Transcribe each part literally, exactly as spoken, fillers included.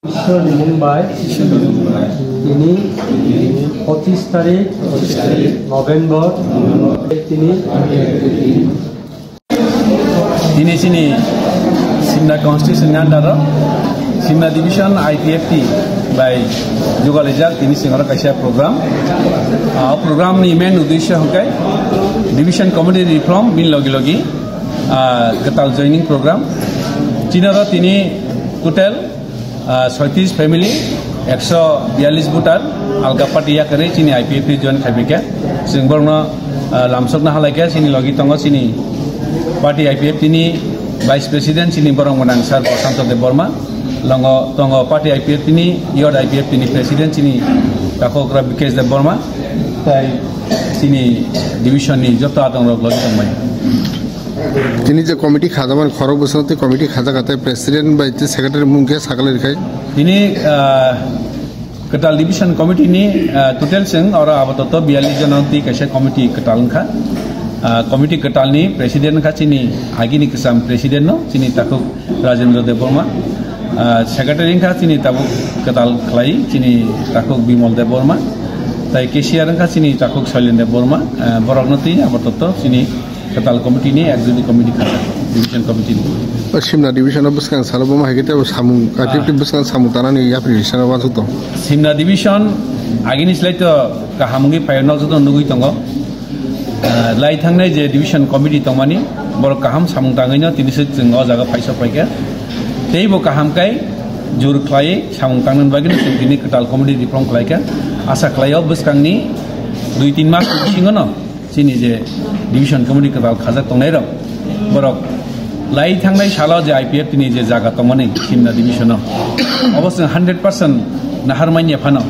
Iswrni mung bai tini pochish tarik November tini Tini chini Simna constituency ni under o Simna division I P F T bai jugalijak tini singoro kaisa program. Ah, o program ni main uddesho hwnkhe division committee reform, bini logi logi, ah, kwtal joining program. Chini oro tini total ah, soitrish family, ekso biyallis voter, alga party yakarwi chini I P F T join khaibaikha. Chwng borokno, ah, lamsokna halaikha, chini logi tongo chini party I P F T ni vice president, chini borok mwnang sir Prashanto Debbarma, longo tongo party I P F T ni, youth I P F T ni president, chini takhukra Bikesh Debbarma, tai chini division ni joto adongrok logi tongmani. Tini je committee khajaman khorok bwskango tei committee khajak kha tei president bai tei secretary mung khe sakali rwkhai. Tini, ah, kwtal division committee ni, ah, total chwng oro apatot biyallis jon twi kaisa committee kwtal wngkha. Ah, committee kwtal ni president wngkha chini agini kwcham president no, chini takhuk Rajendra Debbarma. Ah, secretary wngkha chini tabuk kwtal khlai chini takhuk Bimal Debbarma. Tai cashier wngkha chini takhuk Shailen Debbarma. Ah, borokno twi apatot chini kwtal committee ni executive committee kha, division committee ni. O Simna division o bwskang salo bo ma hai khe tei samung, ah, activity bwskang samung tanani yapri sana wansuk tong. Simna division agini slai to kaham wngwi phaio, nok joto nugwi tongo. Ah, lai thangnai je division committee tongmani, borok kaham samung tangwi no tini se chwng o jaga phaisa phaikha. Tei bo kaham kai jur khlai samung tangnani bagwi no chwng tini kwtal committee reform khlaikha. Asa khlaio bwskangni dui tin mas bisingo no chini je division committee kwtal khajak tongnai rok, borok lai thangnai salo je I P F T ni je jaga tongmani Simna division o, obo chwng hundred percent nahar manya phano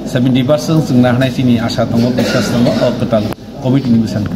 seventy percent chwng naharnai chini asa tongo, biswas tongo o kwtal committee ni bwskango.